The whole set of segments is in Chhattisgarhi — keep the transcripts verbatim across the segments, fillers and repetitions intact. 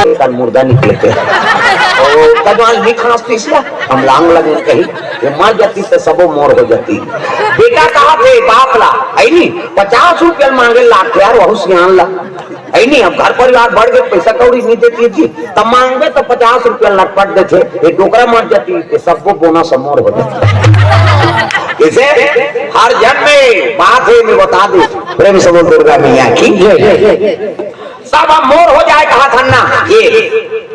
एकर मुर्दा निकले के। ओ, कदवाल भी खांस पीसिया, हम लांग लगे कही, ये मर जाती तो सबो मोर हो जाती। बेटा कहा थे बाप ला, है नी, पचास रुपया मांगे लाख यार, वहू सियान ला। है नी, अब घर परिवार बढ़ गए, पैसा कौड़ी नहीं देती जी, तब मांगबे तो पचास रुपया लटपट देथे, ये डोकरा मर जाती, ये सबो बोनस मोर हो जाती। इसे हर जन्म में बात है, मैं बता दूं, प्रेम से बोल दुर्गा मैया की जय। सब अब मोर हो जाए कहा था ना, ये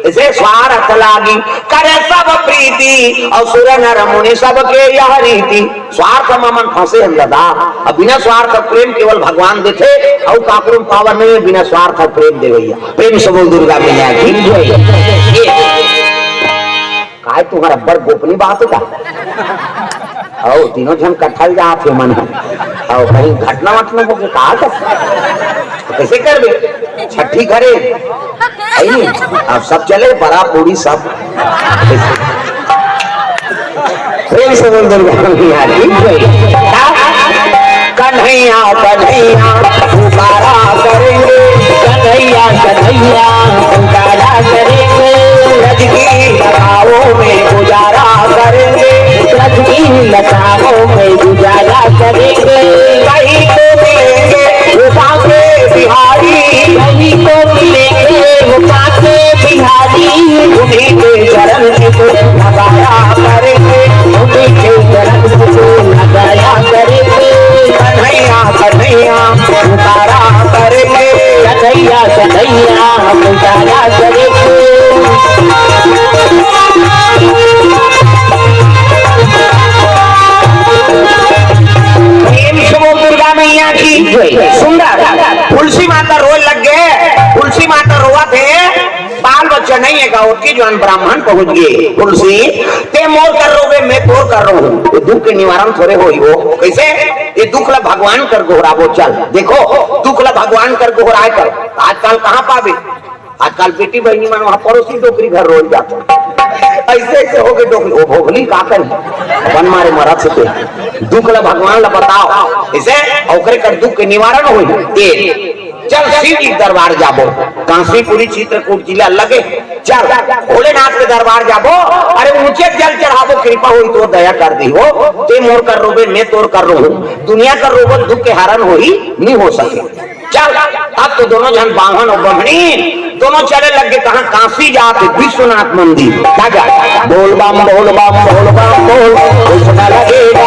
इसे स्वार्थ लागी करे सब प्रीति, और सुर नर मुनि सबके यह रीति। स्वार्थ में मन फंसे हैं दादा, अब बिना स्वार्थ प्रेम केवल भगवान देथे, और काकरो पावन नहीं है बिना स्वार्थ प्रेम देवैया। प्रेम से बोल दुर्गा मैया की जय। ये काय तुम्हारा बड़ गोपनीय बात का? आओ, तीनों झन कट्ठल जात हे मन ह। आओ, कहीं घटना वटना हो के कहा था? तो कैसे करबे? छठी करे। है नी? अब सब चले, बड़ा पूरी सब। प्रेम से बोल दुर्गा मैया की जय। कन्हैया, कन्हैया, पुकारा करेंगे। कन्हैया, कन्हैया, पुकारा करेंगे। रज की लताओं में गुजारा करेंगे। रज की लताओं में गुजारा करेंगे। कहीं तो मिलेंगे वो बांके बिहारी। कहीं तो मिलेंगे वो बांके बिहारी। उन्हीं के चरण में तो नगारा करेंगे। उन्हीं के चरण में तो नगारा करेंगे। कन्हैया, कन्हैया, पुकारा करेंगे। कन्हैया, कन्हैया, पुकारा करेंगे। प्रेम से बोल दुर्गा मैया की जय। सुंदर तुलसी माता रोए लग गए। तुलसी माता रोवा थे, बाल बच्चा नहीं है का, ओतके जुवान ब्राह्मण पहुंच गए। तुलसी, ते मोर कर रोबे, मैं तोर कर रोहूं। ये दुख के निवारण थोड़े होई वो। कैसे? ये दुख ला भगवान कर गोहराबो। चल, देखो, दुख ला भगवान कर गोहराए कर। आजकल कहाँ पाबे? आजकल बेटी बहिनी मन वहाँ पड़ोसी डोकरी घर रोल जाता। ऐसे ऐसे हो गए डोकरी, वो भोगली का करी? अपन मारे मरत से ते। दुख ला भगवान ला बताओ। ऐसे ओकरे कर दुख के निवारण होई। ये चल शिव जी के दरबार जाबो। कांसीपुरी चित्रकूट जिला लगे। चल भोलेनाथ के दरबार जाबो। अरे ऊंचे जल चढ़ाबो, कृपा होई तो दया कर दी हो। ते मोर कर रोबे, मैं तोर कर रोहूं। दुनिया का रोबो दुख के हरण होई, नहीं हो सके। चल, अब तो दोनों झन बांभन और बम्हनी दोनों चले लग गए। कहाँ? काशी जात विश्वनाथ मंदिर। जा, जा, जा। बोल बम, बोल बम, बोल बम, बोल, कुछ न लगेगा।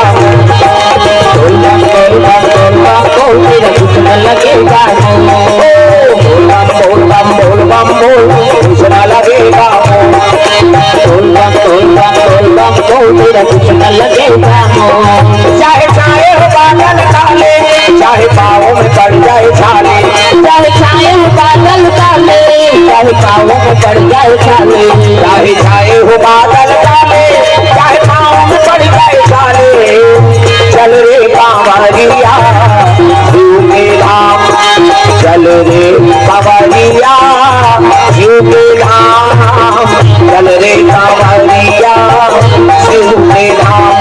बोल बम, बोल बम, बोल बम, बोल, तेरा कुछ न लगेगा। ओ, बोल बम, बोल बम, बोल बम, बोल, कुछ न लगेगा। बोल बम, बोल बम, बोल बम, बोल, तेरा कुछ न लगेगा। चाहे छाए हो बादल काले, चाहे पाँव में पड़ जाए छाले। चाहे छाए हो बादल काले, चाहे पाँव में पड़ जाए छाले। चाहे छाए हो बादल काले, चाहे पाँव में पड़ जाए छाले। चल रे कांवरिया, शिव के धाम। चल रे कांवरिया, शिव के धाम। चल रे कांवरिया, शिव के धाम।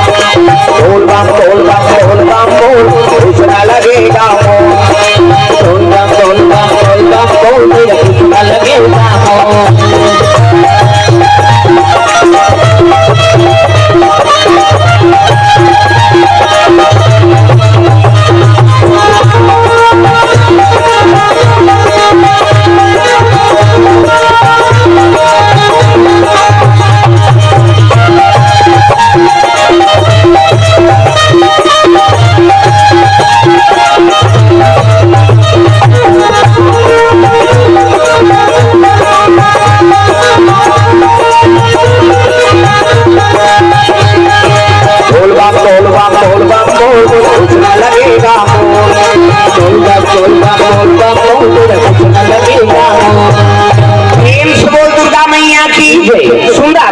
बोल बम, बोल बम, बोल बम, बोल, कुछ ना लगेगा मोर। बोल बम, बोल बम, बोल बम, बोल, तेरा कुछ ना लगेगा मोर। बोल बम, बोल बम, बोल बम, बोल, कुछ न लगेगा मोर। बोल बम, बोल बम, बोल बम, बोल, तेरा कुछ न लगेगा मोर। प्रेम से बोल दुर्गा मैया की जय। सुंदर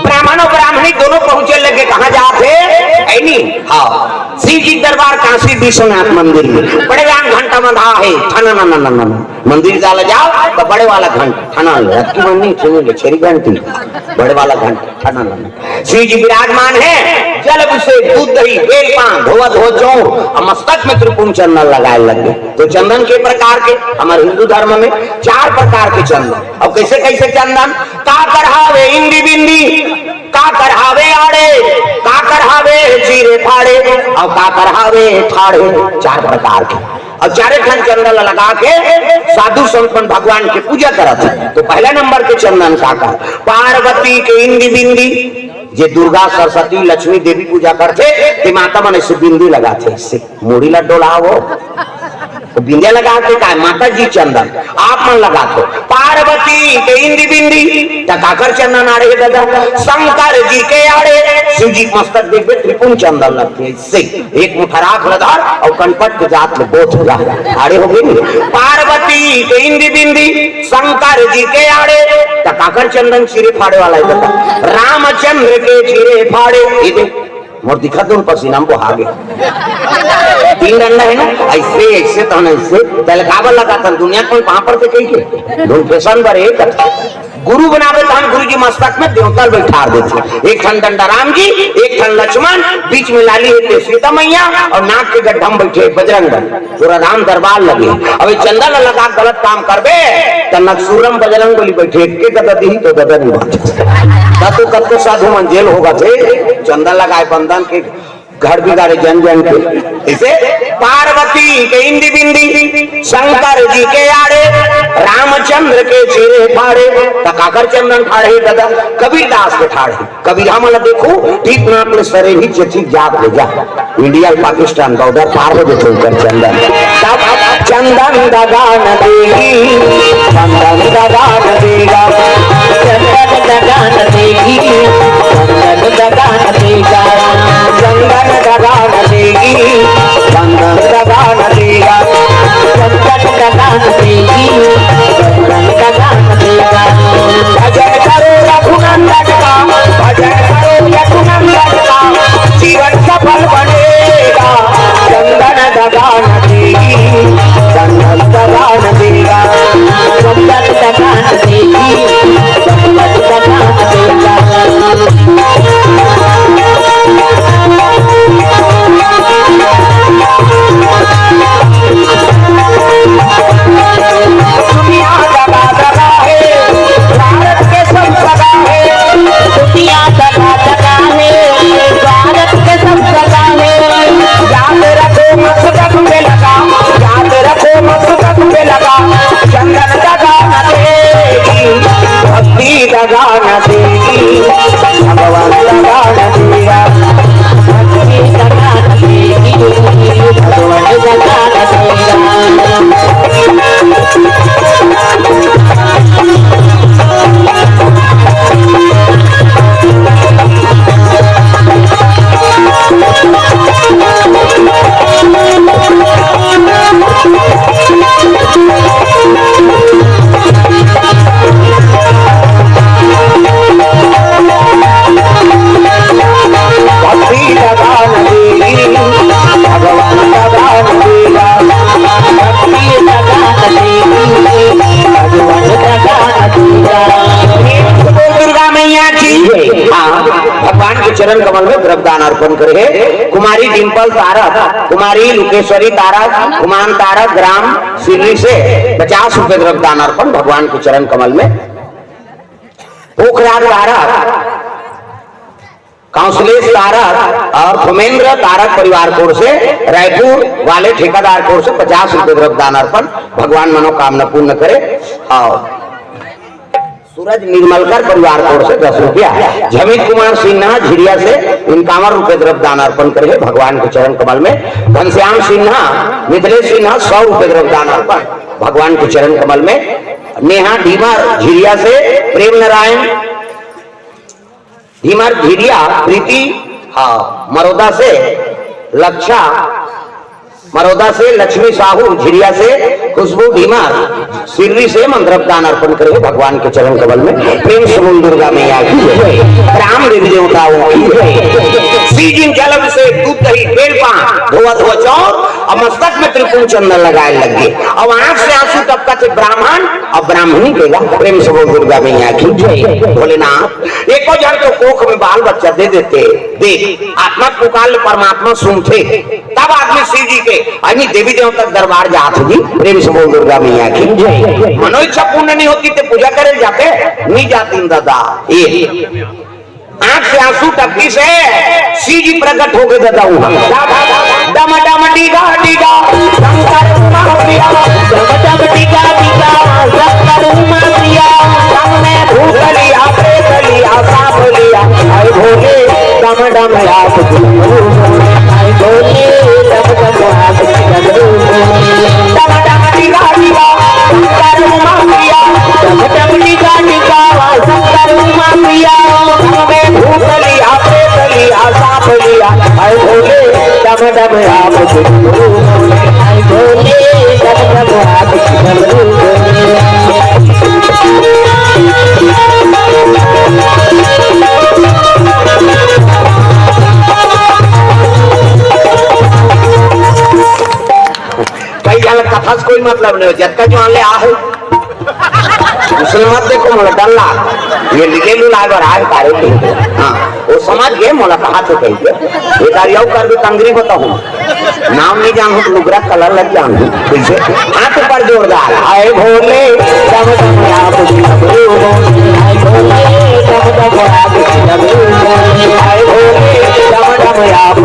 ब्राह्मण और ब्राह्मणी दोनों पहुंचे लगे, कहाँ जात हे? ऐनी। हाँ, शिव जी दरबार काशी विश्वनाथ मंदिर में बड़े राम घंटा बंधा है, ठना ना ना ना ना। मंदिर जाला जाओ तो बड़े वाला घंट ठना ले, अक्की मन नहीं सुनेंगे, छेरी घंटी, बड़े वाला घंट ठना ना ना। शिव जी विराजमान है, जल अभिषेक, दूध दही, बेल पान, धोवा धोवा चौर, अउ मस्तक में त्रिपुंड चंदन लगाए लग गे। तो चंदन के प्रकार के, हमर हिंदू धर्म में चार प्रकार के चंदन। अउ कैसे कैसे चंदन? काकर हावे इंदी बिंदी, काकर हावे आड़े, काकर हावे चीरे फाड़े, अउ काकर हावे ठाड़े। चार प्रकार के। अउ चारे ठन चंदन ल लगा के साधु संत मन भगवान के पूजा करत हे। तो पहला नंबर के चंदन काकर? पार्वती के इंदी बिंदी, जे दुर्गा, सरस्वती, लक्ष्मी देवी पूजा करथे, ते माता मन ऐसे बिंदी लगाथे, ऐसे मुड़ी ला डोलावो, तो बिंदिया लगा के का, माता जी चंदन आप मन लगा दो। पार्वती के इंदी बिंदी, त काकर चंदन आड़े हे दादा? शंकर जी के आड़े। शिव जी के मस्तक देखबे, त्रिपुंड चंदन लगथे, ऐसे एक मुठा राख ल धर अउ कनपट के जात ले बोथ जा, आड़े हो गे नी। पार्वती के इंदी बिंदी, शंकर जी के आड़े, त काकर चंदन चीरे फाड़े वाला हे दादा? रामचंद्र के चीरे फाड़े। ये देख, मोर दिखत हे, पसीना में बोहा गे। तीन डंडा हे ना, ऐसे, ऐसे तो ना, ऐसे। तैं ल काबर लगाथस, दुनिया के कोई पांव परथे कहिके? धुन फैशन बर एक। गुरु बनावे तहन गुरु जी मस्तक में देवता ल बैठार देथे। एक ठन डंडा राम जी, एक ठन लक्ष्मण, बीच में लाली हे ते सीता मैया, अउ नाक के गड्ढा में बैठे बजरंग बली। पूरा राम दरबार लगे। अब ये चंदा ल लगा के गलत काम करबे, त नकसूरम बजरंग बली बैठे, के गदा दिही तो गदा नहीं बांचे। त तो कतको साधु मन जेल होवत हे, चंदा लगाए बंदन के घर बिगाड़े जन जन के। इसे पार्वती के इंदी बिंदी, शंकर जी के आड़े, रामचंद्र के चीरे फाड़े, त काकर चंदन ठाड़े हे दादा? कबीरदास के ठाड़े। कबीर हमन ला देखो, ठीक नाप ले सरे भी चेची जात ले जा। इंडिया अउ पाकिस्तान बॉर्डर पार हो जथे ओकर चंदन। तब चंदन दगा न देगी, चंदन दगा न देगा, चंदन दगा न देगी, चंदन दगा न देगा, चंदन दगा न देगी, चंदन दगा न देगा, चंदन दगा न देगी, चंदन दगा न देगा। भजन करो रघुनंदन का, भजन करो रघुनंदन का, जीवन सफल बनेगा। चंदन दगा न देगी, चंदन दगा न देगा, चंदन दगा न देगी, चंदन दगा न देगा। दुनिया दगा दगा हे, भारत के सब दगा हे। दुनिया दगा दगा हे, भारत के सब दगा हे। याद रखो मस्तक पे लगा, याद रखो मस्तक पे लगा। चंदन दगा न देगी, भक्ति दगा न देगी, भगवान दगा न देगा। भक्ति दगा न देगी, भगवान दगा न देगा। भक्ति दगा न देगी, भगवान दगा न देगा। भक्ति दगा न देगी, भगवान दगा न देगा। बोल दुर्गा मैया की। हाँ, भगवान के चरण कमल में द्रव्यदान अर्पण करे हे कुमारी डिंपल तारक, कुमारी लुकेश्वरी तारक, गुमान तारक, ग्राम सिर्री से पचास रुपए द्रव्यदान अर्पण भगवान के चरण कमल में। पोखराज तारक, काउंसलेस तारक अउ धर्मेंद्र तारक परिवार की ओर से, रायपुर वाले ठेकेदार की ओर से पचास रुपए द्रव्यदान अर्पण, भगवान मनोकामना पूर्ण करे। अउ सूरज निर्मलकर परिवार की ओर से दस रुपया, झमित कुमार सिन्हा झिरिया से इक्यावन रुपए द्रव्यदान अर्पण करे हे भगवान के चरण कमल में, घनश्याम सिन्हा, मिथिलेश सिन्हा सौ रुपए द्रव्यदान अर्पण भगवान के चरण कमल में, नेहा ढीमर झिरिया से, प्रेम नारायण ढीमर झिरिया, प्रीति, हाँ, मरोदा से, लक्षा, मरोदा से, लक्ष्मी साहू झिरिया से, खुशबू ढीमर सिर्री से मन द्रव्यदान अर्पण करे हे भगवान के चरण कमल में। प्रेम से बोल दुर्गा मैया की जय, राम देवी देवताओं की जय। श्री जिन जल अभिषेक, दूध दही, बेल पान, धोवा धोवा चौर अउ मस्तक में त्रिपुंड चंदन लगाए लग गे। अब आंख से आंसू टपकत हे ब्राह्मण अउ ब्राह्मणी के गा। प्रेम से बोल दुर्गा मैया की जय। भोलेनाथ, एको झन तो कोख में बाल बच्चा देथे। देख, आत्मा पुकार ले परमात्मा सुनथे, तब आदमी शिव जी के, यानी देवी देवता के दरबार जात होही। प्रेम से बोल दुर्गा मैया की जय। मनो इच्छा पूर्ण नहीं होती ते पूजा करे जाते, नहीं जाते दादा। ये आंख से आंसू टपकी से शिव जी प्रकट हो गए दादा। वहाँ डम डम डिगा डिगा शंकर उमा प्रिया, डम डम डिगा डिगा शंकर उमा प्रिया, संग में भूत लिया, प्रेत लिया, सांप लिया, हाय भोले, डम डम आप, हाय भोले, डम डम आप, डम डम डिगा डिगा शंकर उमा प्रिया, डम डम डिगा डिगा शंकर उमा प्रिया, संग में भूत लिया, प्रेत लिया, सांप लिया, हाय भोले, डम डम आप, हाय भोले, डम डम आप, डम डम कई झन कथा से कोई मतलब नहीं हो, जतका जो आन ले आ हो। उसने मत देखो, मोला डर लाग। ये लिखे लुलाए बर आए तारे के। हाँ, वो समझ गए, मोला कहा थे कही के। ये तारी अउ कर दो तंगरी बताऊँ। नाम नहीं जानू तो लुगरा कलर लग जानू। कैसे? हाथ पर जोरदार। हाय भोले, डम डम आप, हाय भोले, डम डम आप, हाय भोले, डम डम आप,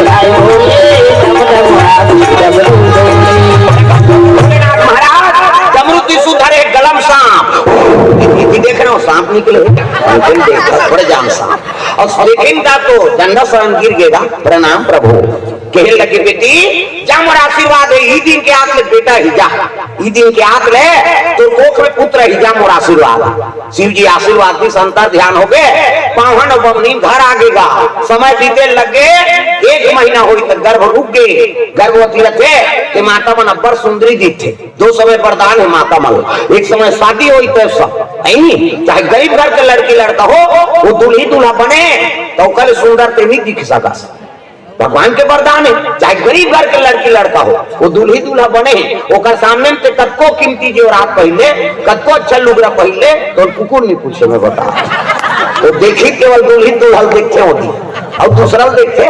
हाय भोले, डम डम आप, भोलेनाथ महाराज, डमरू त्रिशूल धरे, गलम सांप। ये देख रहे हो, सांप निकले। लेकिन देख, बड़े जान सांप। और लेकिन का तो डंडा शरण गिर गएगा। प्रणाम प्रभु। कहे लगे, बेटी, जा मोर आशीर्वाद है, ई दिन के आत ले बेटा ही जा, ई दिन के आत ले तोर कोख में पुत्र ही जा, मोर आशीर्वाद। शिव जी आशीर्वाद दी, संतर ध्यान हो गए, पावन और बमनीन घर आ गेगा। समय बीते लगे, एक महीना होई त गर्भ रुक गए, गर्भवती रथे, ते माता मन अब्बर सुंदरी दिखथे। दो समय वरदान है माता मन, एक समय शादी होई त सब, है नी? चाहे गरीब घर के लड़की लड़का हो, वो दुल्ही दूल्हा बने, तो ओकर सुंदर ते नहीं दिख सकस। भगवान के वरदान है, चाहे गरीब घर के लड़की लड़का हो, वो दुल्ही दूल्हा बने हैं, ओकर सामने में ते कतको कीमती जेवरात पहिर ले, कतको अच्छा लुगरा पहिर ले, तो कुकुर नहीं पूछे, मैं बता। तो देखी केवल दुल्ही दूल्हा देखते होती, और दूसरा देखते,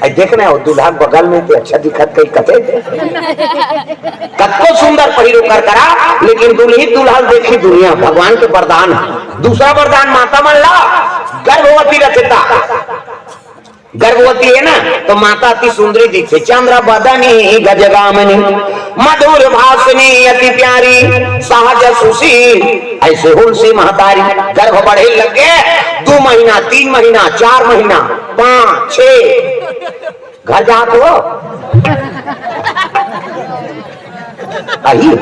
आई देखना हो दूल्हा बगल में ते अच्छा दिखत कहीं कथे, कतको सुंदर पहिरो कर करा, लेकिन दुल्ही दूल्हा देखी दुनिया, भगवान के वरदान है। दूसरा वरदान माता मन ला, गर्भवती रचता, गर्भवती है ना, तो माता अति सुंदरी दिखते। चंद्र बदनी गजगामिनी, मधुर भाषिणी अति प्यारी, सहज सुशील ऐसे हुलसी महतारी। गर्भ बढ़े लग गए, दो महीना, तीन महीना, चार महीना, पाँच, छह, घर जात हो। अही।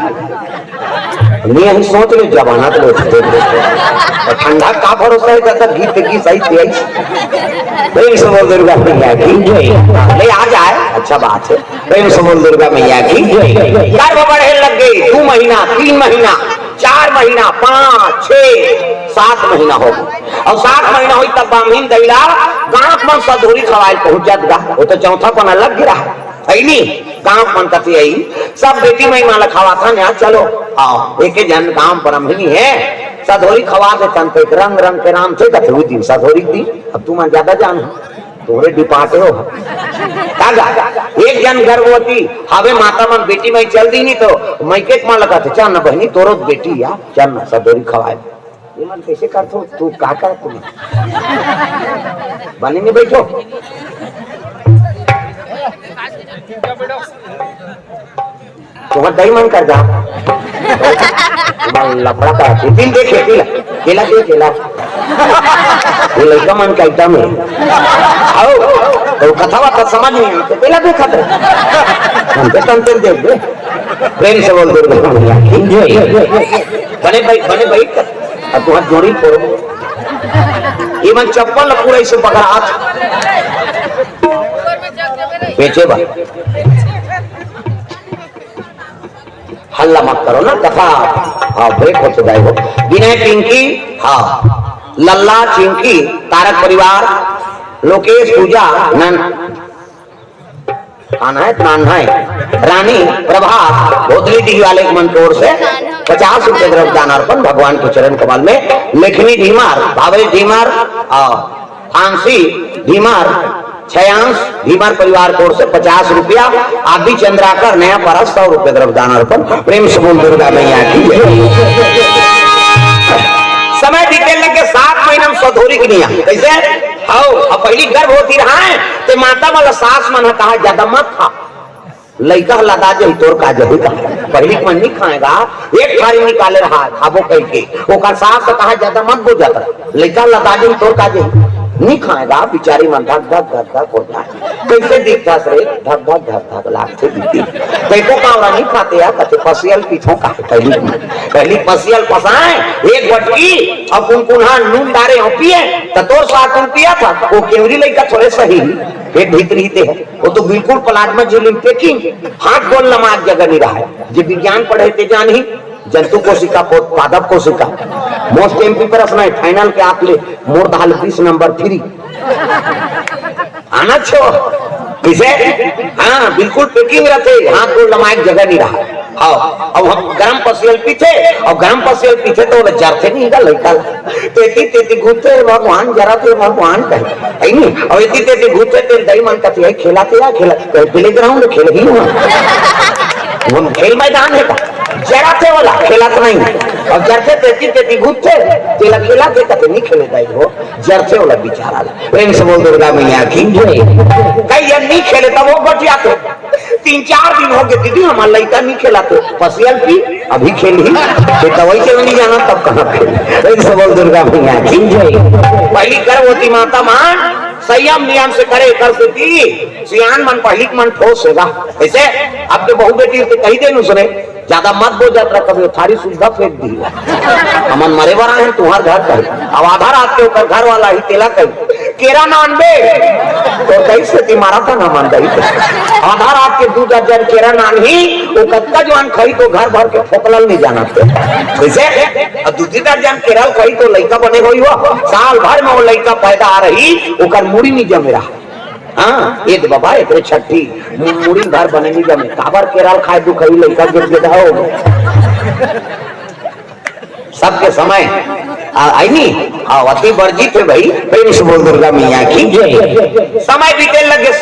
नहीं, अही सोच ले, जमाना तो ले सकते हैं। और ठंडा का भरोसा है, जब तक गीत की सही तेज। प्रेम से बोल दुर्गा मैया की जय। ले आ जाए, अच्छा बात है। प्रेम से बोल दुर्गा मैया की जय। गर्भ बढ़े लग गए, दो महीना, तीन महीना, चार महीना, पाँच, छह, सात महीना हो गए। और सात महीना हुई तब बाम्हिन दईला गांव में सधोरी खवाए पहुंच जात गा। वो तो चौथा पना लग गिरा है। है नी? गांव मन कथे आई, सब बेटी माई मन ला खवाथन यार, चलो, आओ, एक झन गांव ब्राह्मणी है, सधोरी खवा देथन, तो एक रंग रंग के नाम थे, कथे, "उही दिन सधोरी दी।" अब तुम ज्यादा जान हो, तोरे डिपाटे हो। कागा, एक झन गर्भवती, हवे माता मन बेटी माई चल दी नी तो, माई के मन ला कथे, "चल ना बहनी, तोरो बेटी या, चल ना, सधोरी खवाए।" ये मन कैसे करथो? तू का करत तुम? बने नहीं बैठो। तुम्हार दई मन कर जा। तुम्हार लफड़ा का दिन देखे, केला, केला दे, केला। ये लड़का मन का एकदम है। आओ, तो कथा बात समझ नहीं आते, केला देखा तो। हम तो तन तेल दे दे। प्रेम से बोल दुर्गा मैया की जय। बने भाई, बने भाई। अब तुहार जोड़ी फोड़ो। ये मन चप्पल ल पूरा इसे पकड़ात। बेचे बा। हल्ला मत करो ना, कथा। हाँ, ब्रेक हो चुका है वो। विनय, पिंकी, हाँ। लल्ला, चिंकी, तारक परिवार, लोकेश, पूजा, नन-, कान्हा है, कान्हा है। रानी, प्रभात, भोतली डीह वाले के मन की ओर से पचास रुपए द्रव्य दान अर्पण भगवान के चरण कमल में। लेखनी ढीमर, भावेश ढीमर, आ, फांसी भीमर, छयांश भीमर परिवार की ओर से पचास रुपया, आदि चंद्राकर नया परस सौ रुपये द्रव्य दान अर्पण। प्रेम से बोल दुर्गा मैया की जय। समय बीते लगे, सात महीना में सधौरी के नियम। कैसे? हव, अब पहली गर्भवती रहा है, तो माता वाला सास मन ह कहा, "ज्यादा मत खा, लइका ह लदा जही, तोर का जही।" का पहली मन नहीं खाएगा, एक थारी निकाले रहा, खाबो कह के, ओकर सास से कहा, "ज्यादा मत बोल जाता, लइका ह लदा जही, तोर का जही।" नहीं खाएगा, बेचारी मन धक धक धक धक हो जाए। कैसे दिखता रे? धक धक धक धक लागथे दीदी। देखो कावड़ा नहीं खाते यार, कथे पसियल पीथो का पहली, पहली पसियल पसाए, एक बटकी, अब कुनकुनहा नून डारे हो पिए, तो तोर साथ नून पिया था, वो केवरी लइका थोड़े सही, पेट भीतरी ते है, वो तो बिल्कुल प्लाज्मा झिल्ली पैकिंग, हाथ गोल लमाक जगह नहीं रहा है। जे विज्ञान पढ़े ते जान ही, जंतु कोशिका, पो-, पादप कोशिका, मोस्ट एमपी प्रश्न है, फाइनल के आप ले, मोर दाल बीस नंबर फ्री। आना छो, किसे? हाँ, बिल्कुल पैकिंग रहते, हाथ गोल लमाक जगह नहीं रहा। हाँ, अब हम गरम पसियल पीथे, और गरम पसियल पीथे तो ओला जरथे नहीं गा लइका ला। तेती तेती घूमथे, "हे भगवान, जरा तो भगवान," कहे, है नहीं? और इतनी तेती घूमथे, तेल दही मन कथी है, खेला थे या खेला, कहे, "प्ले ग्राउंड खेल ही हुआ, वो खेल मैदान है का?" जरा थे वाला खेला तो नहीं, और जरथे तेती तेती घूमथे, तेला खेला थे कथे नहीं खेले दाई हो, जरथे वाला बेचारा ला। प्रेम से बोल दुर्गा मैया की जय। कहीं ये नहीं खेले तब वो बच जाते। तीन चार दिन हो गए, "दीदी, हमार लइका नहीं खेला तो पसियल पी, अभी खेल ही।" तो दवाई के नहीं जाना, तब कहाँ खेल? प्रेम से बोल दुर्गा मैया की जय। पहली गर्भवती माता मान संयम नियम से करे, कर से पी। सियान मन पहली मन ठोस होगा। ऐसे आपके बहू बेटी से कही दे, सुने, ज्यादा मत बोल जात रहा, कभी थारी सुविधा फेंक दी। हमन मरे बर आए हैं तुम्हार घर पर। अब आधा रात के ओकर घर वाला ही तेला कही, "केरा नान बे।" तो कैसे ती मारा था ना मान दई। आधा रात के दू दर्जन केरा नान ही, वो कत्ता जवान खाई तो घर भर के फोकलल नहीं जाना थे। कैसे? अब दू तीन दर्जन केरा खाई तो लइका बने होई हो, साल भर में वो लइका पैदा आ रही, ओकर मुड़ी नहीं जमे रहा। हाँ, ये तो बाबा, एकरे छठी मु-, मुड़ी भर बने नहीं जमे। काबर केरल खाए दुख है, लइका गिर गिर हो। सबके समय आ, आई नहीं? हाँ, अति वर्जित है भाई। प्रेम से बोल दुर्गा मैया की जय। समय बीते लगे।